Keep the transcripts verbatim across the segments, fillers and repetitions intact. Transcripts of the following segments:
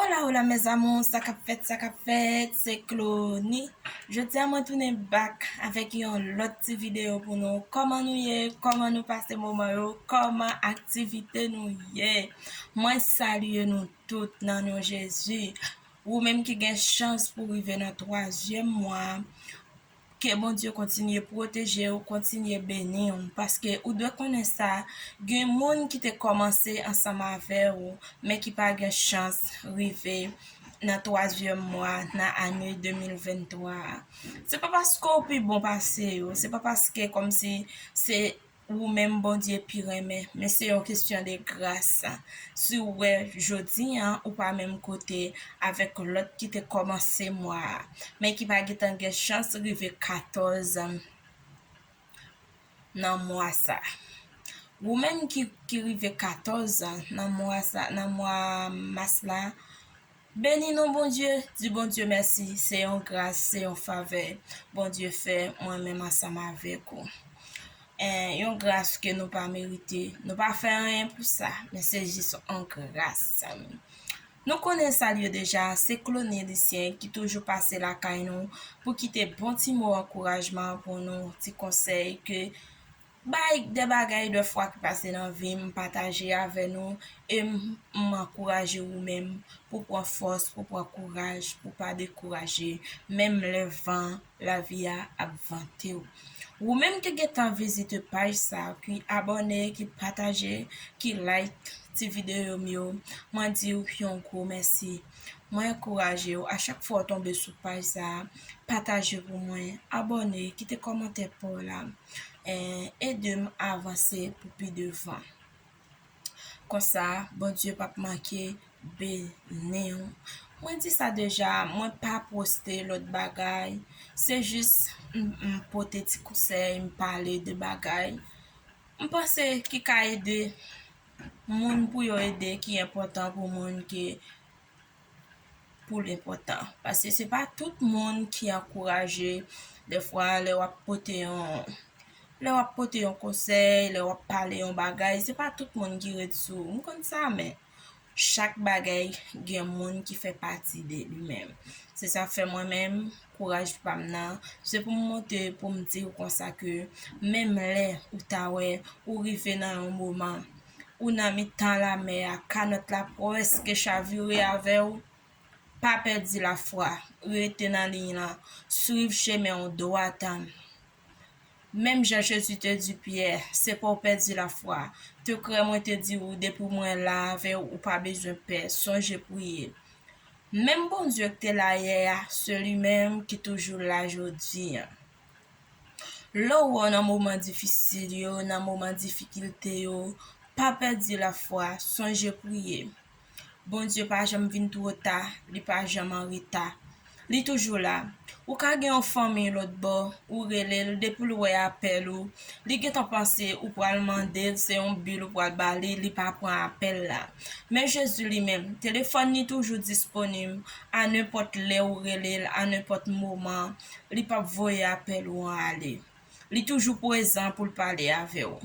Hola, hola, mes amours, sa k ap fèt, sa k ap fèt, se Clony. Jodi a, mwen tounen back avèk yon lòt ti videyo pou nou. Kòman nou ye? Kòman nou pase moman yo? Kòman aktivite nou ye? Mwen salye nou tout nan non Jezi. Ou menm ki gen chans pou rive nan twazyèm mwa, ke Bondye kontinye pwoteje w, kontinye beni w, paske ou dwe konnen sa, gen moun ki te kòmanse ansanm avè w, men ki pa gen chans rive nan twazyèm mwa nan ane de mil venntwa a. Se pa paske w pi bon pase yo, se pa paske kòmsi se ou menm Bondye pi renmen, men se yon kesyon de gras. Si w wè jodi a, ou pa menm kote avèk lòt ki te kòmanse mwa a, men ki pa gentan gen chans rive katòz nan mwa sa. Ou menm ki, ki rive katòz nan mwa sa, nan mwa mas la, beni non Bondye, di Bondye mèsi, se yon gras, se yon favè Bondye fè mwen menm ansanm avèk ou. En, yon gras ke nou pa merite, nou pa fè anyen pou sa, men se jis yon gras. Nou konnen sa l ye deja, se Clony Lucien ki toujou pase lakay nou pou kite bon ti mo ankourajman pou nou, ti konsèy ke bay de bagay de fwa ki pase nan vi m, pataje avè nou, e m, m ankouraje ou menm pou pran fòs, pou pran kouraj, pou pa dekouraje, menm lè van lavi a ap vante w. Ou menm ki gentan vizite paj sa, ki abòne, ki pataje, ki like ti videyo m yo, mwen di w yon gwo mèsi. Mwen ankouraje w, a chak fwa w tonbe sou paj sa, pataje pou mwen, abòne, kite kòmantè pa w la. Eh, ede m avanse pou pi devan. Konsa, Bondye p ap manke beni w. Mwen di sa deja, mwen pa poste lòt bagay. Se jis m, m pote ti konsèy, m pale de bagay m panse ki ka ede moun pou yo ede, ki enpòtan pou moun, ki pou l enpòtan. Paske se pa tout moun ki ankouraje. Dèfwa, lè w ap pote yon, lè w ap pote yon konsèy, lè w ap pale yon bagay, se pa tout moun ki ret sou ou. M konn sa, men chak bagay gen moun ki fè pati de li menm. Se sa k fè mwen menm, kouraj pa m nan, se pou m monte, pou m di w konsa ke menm lè ou ta wè ou rive nan yon moman, ou nan mitan lamè a, kanòt la prèske chavire avè w, pa pèdi lafwa, rete nan liy lan, swiv chemen w dwat. Menm jan Jezi te di Pyè, se pa w pèdi lafwa. Te kwè mwen te di w, depi mwen la avè w, ou pa bezwen pè, sonje priye. Menm Bondye ki te la yè a, se li menm ki toujou la jodi a. Lè w wè w nan moman difisil yo, nan moman difikilte yo, pa pèdi lafwa, sonje priye. Bondye pa janm vin twò ta, li pa janm an reta. Li toujou la. Ou ka gen yon fanmi lòt bò, ou rele l, depi l wè apèl ou, li gentan panse ou pral mande l, se yon bil ou pral ba li, li pa pran apèl la. Men Jezi li menm, telefòn li toujou disponib, a nenpòt lè ou rele l, a nenpòt moman, li p ap voye apèl ou an ale. Li toujou prezan pou l pale avè w.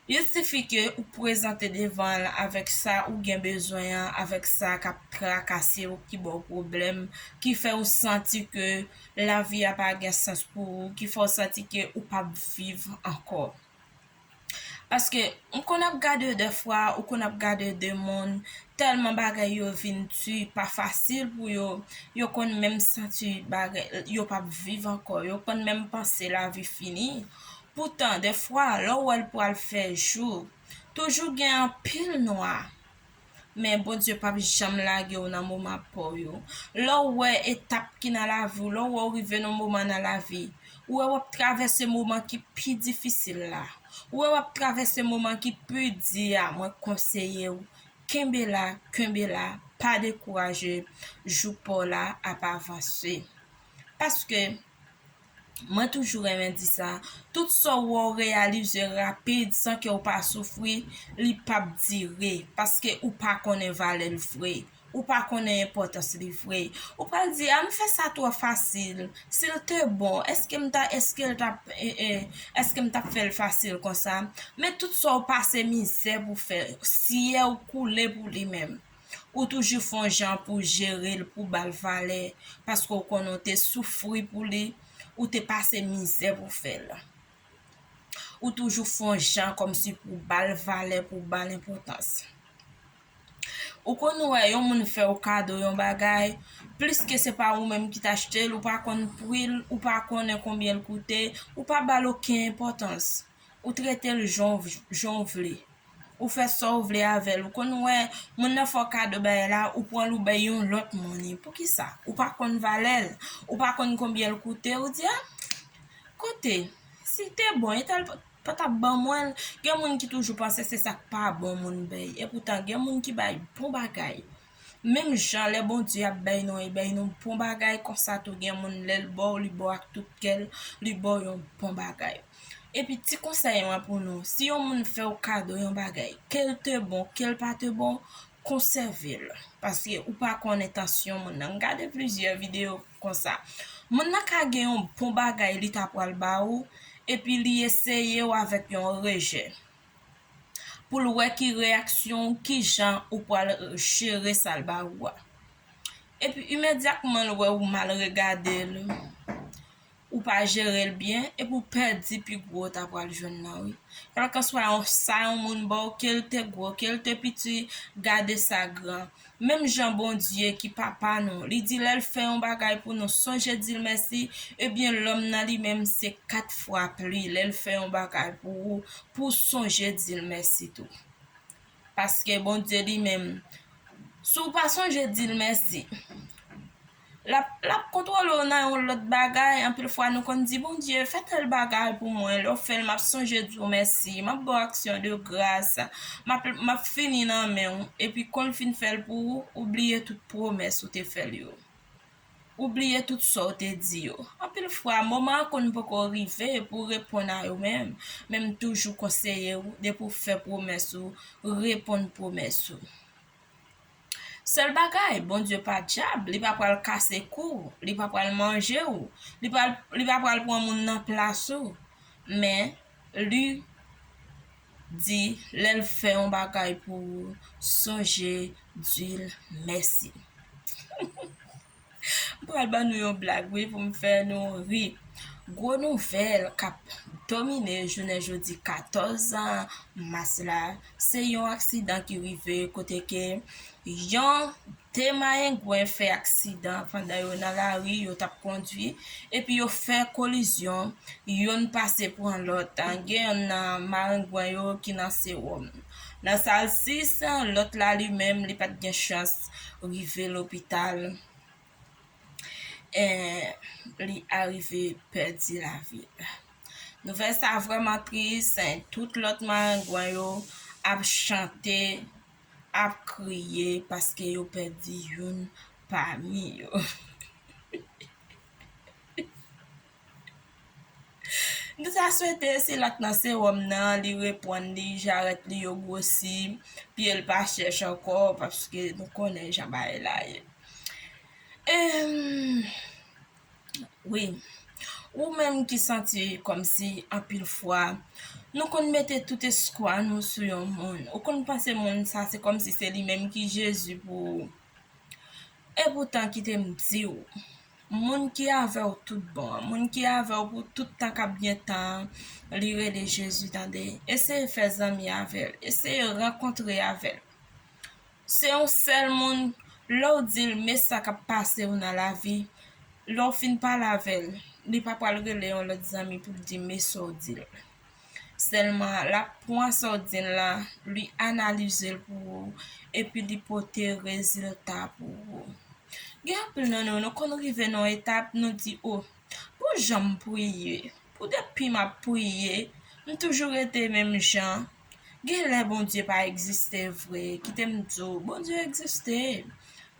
Il sifi ke ou prezante devan l avèk sa ou gen bezwen an, avèk sa k ap trakase w, ki ba w pwoblèm, ki fè w santi ke lavi a pa gen sans pou ou, ki fè w santi ke ou p ap viv ankò. Paske m konn ap gade dèfwa, ou konn ap gade de moun, tèlman bagay yo vin di, pa fasil pou yo, yo konn menm santi bagay, yo p ap viv ankò, yo konn menm panse lavi fini. Poutan, dèfwa, lè w wè l pral fè jou, toujou gen anpil nwa. Men Bondye p ap janm lage w nan moman pa w yo. Lè w wè etap ki nan lavi w, lè w wè w rive nan moman nan lavi, ou wè w ap travèse moman ki pi difisil la, ou wè w ap travèse moman ki pi di a, mwen konseye w, kenbe la, kenbe la, pa dekouraje, jou pa w la ap avanse. Paske, mwen toujou renmen di sa, tout sa w wè w reyalize rapid san ke w pa soufri, li p ap dire, paske ou pa konnen valè l vre, ou pa konnen enpòtans li vre. Ou pral di, a, m fè sa twò fasil, si l te bon, èske m ta, èske l t ap, e, e, èske m t ap fè l fasil konsa? Men tout sa w pase mizè pou fè, syèl koule pou li menm. Ou toujou fè yon jan pou jere l, pou ba l valè, paske w konnen w te soufri pou li, ou te pase mizè pou fè l. Ou toujou fè yon jan kòmsi pou ba l valè, pou ba l enpòtans. Ou konn wè yon moun fè w kado yon bagay, pliske se pa ou menm ki t achte l, ou pa konn pri l, ou pa konnen konbyen l koute, ou pa ba l okenn enpòtans. Ou trete l jan w, jan w vle. Ou fè sa w vle avè l. Ou konn wè moun nan fè w kado bagay la, ou pran l ou bay yon lòt moun li. Poukisa? Ou pa konn valè l. Ou pa konn konbyen l koute. Ou di, a, kote, si te bon, entèl pa t ap ban mwen l. Gen moun ki toujou panse se sa k pa bon moun bay. Epoutan, gen moun ki bay bon bagay. Menm jan lè Bondye ap bay nou, li bay nou bon bagay, konsa tou gen moun lè l ba w, li ba w ak tout kè l, li ba w yon bon bagay. Epi ti konsèy mwen pou nou, si yon moun fè w kado yon bagay, ke l te bon, ke l pa te bon, konsève l. Paske ou pa konn entansyon moun nan. M gade plizyè videyo konsa. Moun nan ka gen yon bon bagay li ta pral ba ou, epi li eseye w avèk yon rejè. Pou l wè ki reyaksyon w, ki jan ou pral jere sa l ba ou a. Epi imedyatman l wè ou mal regade l, ou pa jere l byen, epi w pèdi pi gwo w ta pral jwenn nan, wi. Kèlkanswa yon, sa yon moun ba w, ke l te gwo, ke l te piti, gade sa gran. Menm jan Bondye ki papa nou, li di lè l fè yon bagay pou nou, sonje di l mèsi, ebyen lòm nan li menm se kat fwa pli lè l fè yon bagay pou ou, pou w sonje di l mèsi tou. Paske Bondye li menm, si w pa sonje di l mèsi, l ap, l ap kontwole w nan yon lòt bagay. Anpil fwa nou konn di, Bondye, fè tèl bagay pou mwen. Lè w fè l, m ap sonje di w mèsi. M ap ba w aksyon de gras. M ap, m ap fini nan men w. Epi kon l fin fè l pou ou, ou bliye tout pwomès ou te fè l yo. Ou bliye tout sa w te di yo. Anpil fwa, moman an konn poko rive pou w reponn a yo menm, men m toujou konseye w, depi w fè pwomès ou, reponn pwomès ou. Sèl bagay, Bondye pa dyab, li pa pral kase kou w, li pa pral manje w, li pral, li pa pral pran moun nan plas ou. Men, li di, lè l fè yon bagay pou ou, sonje di l mèsi. M pral ban nou yon blag, wi, pou m fè nou ri. Gwo nouvèl k ap domine jounen jodi katòz mas la, se yon aksidan ki rive kote ke yon de mayengwen fè aksidan pandan yo nan lari, yo t ap kondwi, epi yo fè kolizyon, youn pase pran lòt. Gen yonn nan mayengwen yo ki nan sewòm. Nan sal sis, lòt la li menm, li pa t gen chans rive lopital. E li arive pèdi lavi l. Nouvèl sa vrèman tris. Tout lòt mayengwen yo ap chante, ap kriye paske yo pèdi youn pami yo. Nou ta swete sila k nan sewòm nan, li reprann li, jarèt li yo gwosi, pye l pa chèch ankò, paske nou konnen jan bagay la ye. Em, wi. Ou menm ki santi kòmsi anpil fwa, nou konn mete tout espwa nou sou yon moun. Ou konn panse moun sa, se kòmsi se li menm ki Jezi pou ou. Epoutan, kite m di w, moun ki avè w tout bon an, moun ki avè w pou tout tan k ap gen tan an, li rele Jezi, tande. Eseye fè zanmi avè l, eseye rankontre avè l. Se yon sèl moun, lè w di l men sa k ap pase w nan lavi, lè w fin pale avè l, li pa pral rele yon lòt zanmi pou l di men sa w di l. Sèlman, l ap pran sa w di l la, li analize l pou ou, epi li pote rezilta pou ou. Gen anpil nan nou, nou konn rive nan yon etap, nou di, o, pou jan m priye, pou depi m ap priye, m toujou rete menm jan. Gen lè Bondye pa egziste vre, kite m di w, Bondye egziste.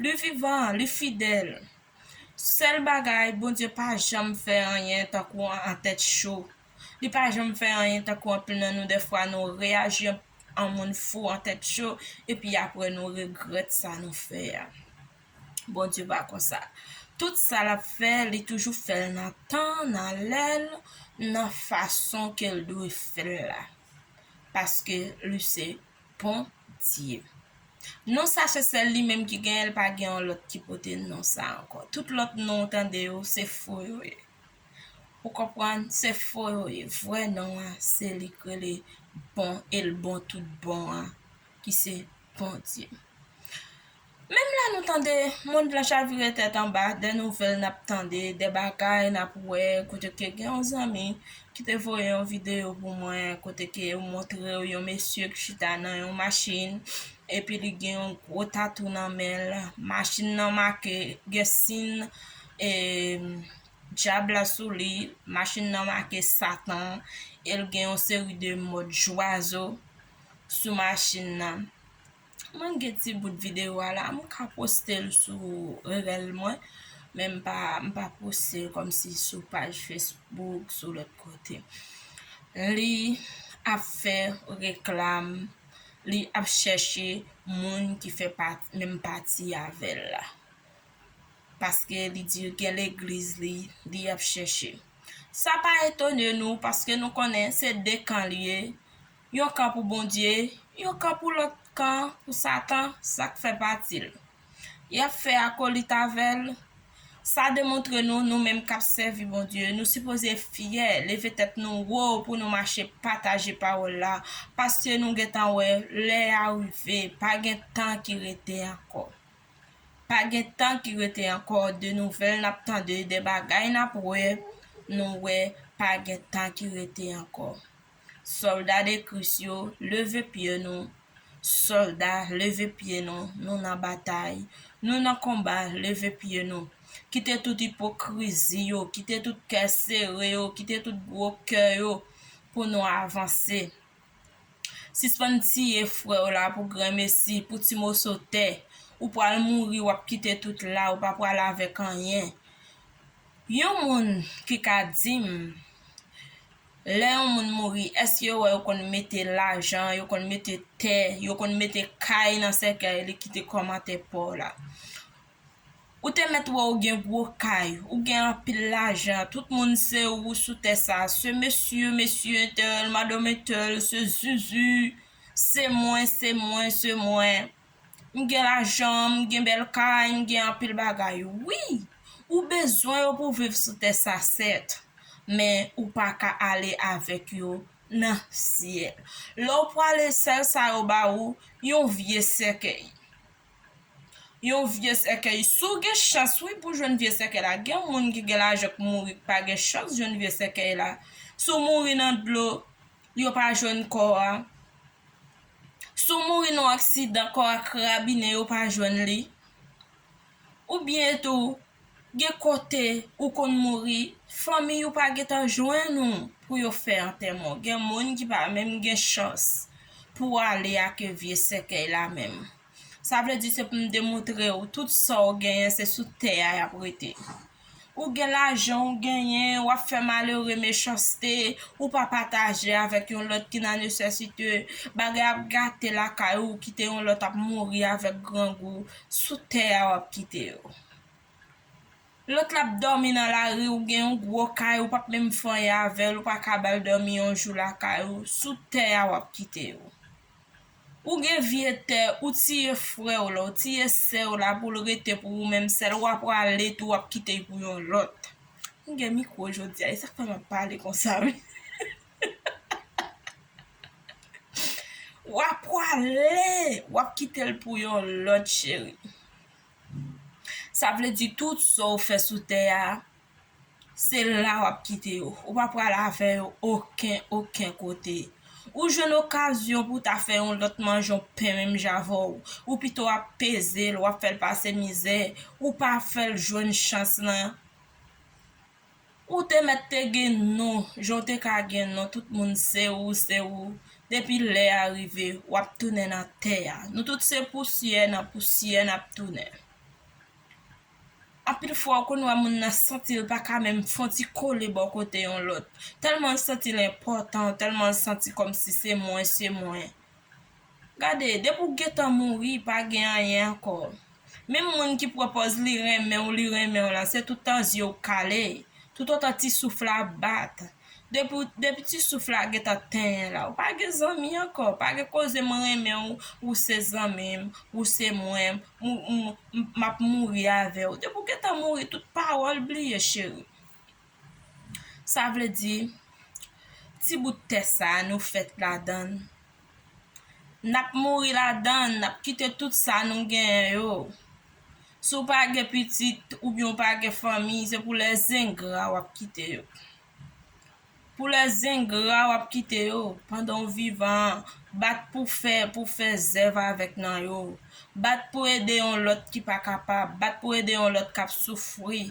Li vivan, li fidèl. Sèl bagay, Bondye pa janm fè anyen tankou an tèt cho. Li pa janm fè anyen tankou anpil nan nou, dèfwa nou reyaji an, an moun fou, an tèt cho, epi apre nou regrèt sa nou fè a. Bondye pa konsa. Tout sa l ap fè, li toujou fè l nan tan, nan lè l, nan fason ke l dwe fè l la. Paske li se Bondye. Non sa se sèl li menm ki genyen, l pa gen yon lòt ki pote non sa ankò. Tout lòt non ou tande yo, se fo yo ye. Ou konprann? Se fo yo ye. Vrè non an, se li k rele bon, e l bon tout bon an, ki se Bondye. Menm lè nou tande mond lan chavire tèt anba, de nouvèl n ap tande, de bagay n ap wè, kote ke gen yon zanmi ki te voye yon videyo pou mwen, kote ke yo montre w yon mesye k chita nan yon machin, epi li gen yon gwo tatou nan men l. Machin nan make, gen siy, e, dyab la sou li, machin nan make Satan, e l gen yon seri de mòd jwazo sou machin nan. Mwen gen ti bout videyo a la, mwen ka poste l sou rèl mwen, men m pa, m pa poste l kòmsi sou paj Facebook, sou lòt kote. Li ap fè reklam, li ap chèche moun ki fè pa, menm pati avè l la. Paske li di gen legliz li, li ap chèche. Sa pa etone nou, paske nou konnen se de kan li ye. Yon kan pou Bondye, yon kan pou lòt kan, pou Satan, sa k fè pati l. Y ap fè akolit avè l. Sa demontre nou, nou menm k ap sèvi Bondye, nou sipoze fyè, leve tèt nou wo pou nou mache pataje pawòl la, paske nou gentan wè lè a rive, pa gen tan ki rete ankò. Pa gen tan ki rete ankò, de nouvèl n ap tande, de bagay n ap wè, nou wè, pa gen tan ki rete ankò. Sòlda de Kris yo, leve pye nou. Sòlda, leve pye nou. Nou nan batay. Nou nan konba, leve pye nou. Kite tout ipokrizi yo, kite tout kè sere yo, kite tout gwo kè yo pou nou avanse. Sispann tiye frè w la pou grenmesi, pou ti moso tè. Ou pral mouri, w ap kite tout la, ou pa pral avèk anyen. Yon moun ki ka di m, lè yon moun mouri, èske yo wè yo konn mete lajan, yo konn mete tè, yo konn mete kay nan sèkèy li, kite kòmantè pa w la. Ou te mèt wè ou gen gwo kay, ou gen anpil lajan, tout moun se ou sou tè sa, se mesye, mesye entèl, madanm entèl, se zuzu, se mwen, se mwen, se mwen. M gen lajan, m gen bèl kay, m gen anpil bagay. Wi, ou bezwen yo pou viv sou tè sa, sèt, men ou pa ka ale avèk yo nan syèl. Lè w prale, sèl sa yo ba ou, yon vye sèkèy. Yon vye sèkèy. Si w gen chans, wi, pou jwenn vye sèkèy la. Gen moun ki gen lajan k mouri, k pa gen chans jwenn vye sèkèy la. Si w mouri nan dlo, yo pa jwenn kò a. Si w mouri nan yon aksidan, kò a krabinen, yo pa jwenn li. Oubyen tou, gen kote ou konn mouri, fanmi ou pa gentan jwenn ou pou yo fè antèman w. Gen moun ki pa menm gen chans pou ale ak vye sèkèy la menm. Sa vle di se pou m demontre w, tout sa w genyen se sou tè a y ap rete. Ou gen lajan, ou genyen, w ap fè malere mechanste, ou pa pataje avèk yon lòt ki nan nesesite, bagay ap gate lakay ou, ou kite yon lòt ap mouri avèk grangou, sou tè a w ap kite yo. Lòt la ap dòmi nan lari, ou gen yon gwo kay, ou p ap menm fè anyen avè l, ou pa ka ba l dòmi yon jou lakay ou, sou tè a w ap kite yo. Ou gen vye tè, ou tiye frè w la, ou tiye sè w la pou l rete pou ou menm sèl, w ap prale tou, w ap kite l pou yon lòt. M gen mikwo jodi a, e sa k fè m ap pale konsa, wi. W ap prale, w ap kite l pou yon lòt, cheri. Sa vle di tout sa w fè sou tè a, se la w ap kite yo. Ou pa pral avè yo okenn, okenn kote. Ou jwenn okazyon pou w ta fè yon lòt manje yon pen menm jan avè w. Ou pito ap peze l, w ap fè l pase mizè. Ou pa fè l jwenn chans lan. Ou te mèt te gen non, jan w te ka gen non, tout moun se ou, se ou. Depi lè a rive, w ap tounen nan tè a. Nou tout se pousyè, nan pousyè n ap tounen. Anpil fwa, ou konn wè moun nan santi l pa ka menm fè yon ti kole bò kote yon lòt. Tèlman l santi l enpòtan, tèlman l santi kòmsi se mwen, se mwen. Gade, depi w gentan mouri, pa gen anyen ankò. Menm moun ki pran pòz li renmen w, li renmen w lan, se toutan zye w kale, toutotan ti souf la ap bat. Depi, depi ti souf la gentan tenyen la, ou pa gen zanmi ankò. Pa gen koze mwen renmen w, ou se zanmi m, ou se mwen, m, m, m, m ap mouri avè w. Depi w gentan mouri, tout pawòl bliye, cheri. Sa vle di, ti bout tè sa a nou fèt ladan l. N ap mouri ladan l, n ap kite tout sa nou genyen yo. Si w pa gen pitit oubyen w pa gen fanmi, se pou lèzengra w ap kite yo. Pou lèzengra w ap kite yo pandan w vivan. Bat pou fè, pou fè zèv avèk nan yo. Bat pou ede yon lòt ki pa kapab. Bat pou ede yon lòt k ap soufri.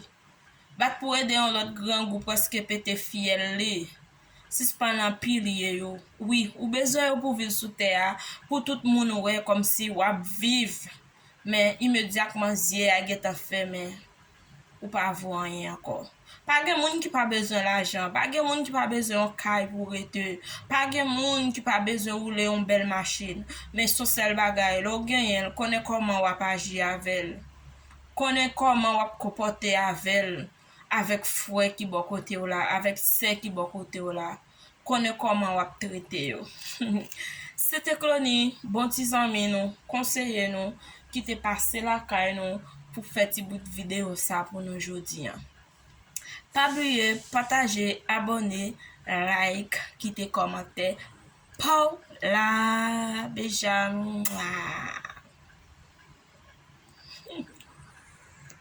Bat pou ede yon lòt grangou prèske pete fyèl li. Sispann anpilye yo. Wi, ou bezwen yo pou viv sou tè a, pou tout moun wè kòmsi w ap viv. Men imedyatman zye a gentan fèmen, ou pa vo anyen ankò. Pa gen moun ki pa bezwen lajan, pa gen moun ki pa bezwen yon kay pou rete, pa gen moun ki pa bezwen woule yon bèl machin. Men se yon sèl bagay, lè w genyen l, konnen kòman w ap aji avè l. Konnen kòman w ap konpòte avè l, avèk frè ki bò kote w la, avèk sè ki bò kote w la. Konnen kòman w ap trete yo. Se te Clony, bon ti zanmi nou, konseye nou, ki te pase lakay nou pou fè ti bout videyo sa pou nou jodi a. Pa bliye pataje, abòne, like, kite kòmantè pa w la. Beja, mwa.